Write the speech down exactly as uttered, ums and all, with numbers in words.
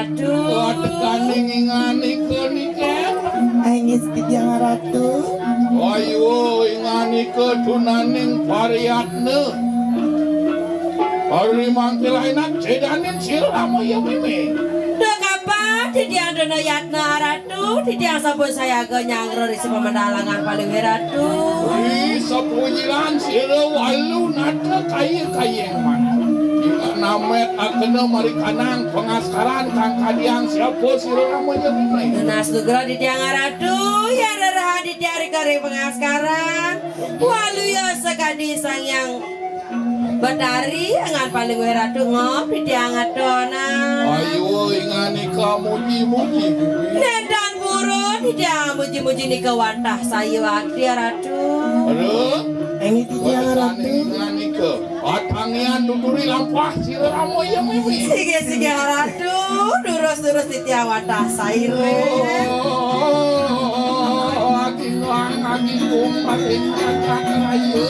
Aduh. Wateganing inganika nika. Engis titiang Ratu. Ayo inganika tunaning pariyatna. Ari mangke lainan cedaning sira Rama ya meme. Duh kapan titiang dana yatna Ratu, titiang sampun sayaga nyanggra ri sipamendalangan Palungguh Ratu. Ih, sapujilan sira walu nata kaya-kayeng manah. Ila namet akena marikanang pangaskaran kang kadiang siapa sira Rama ya meme. Tunas nugra titiang Ratu, ya rerah titiang rika ring pangaskaran. Waluya sakadi Sang Hyang Batari, angan Palungguh Ratu ngop titiang atonan. Ayo inganika muji-muji, Bibi. Nénten purun titiang muji-muji nika wantah sayuakti, Ratu. Aduh. Engis titiang Ratu. Inganika. Atangian tuturi lampah sira Rama ya meme. Sige, sige, Ratu. Durus, durus titiang wantah saireng. Oh, ati nuang ati kumpar ing raya.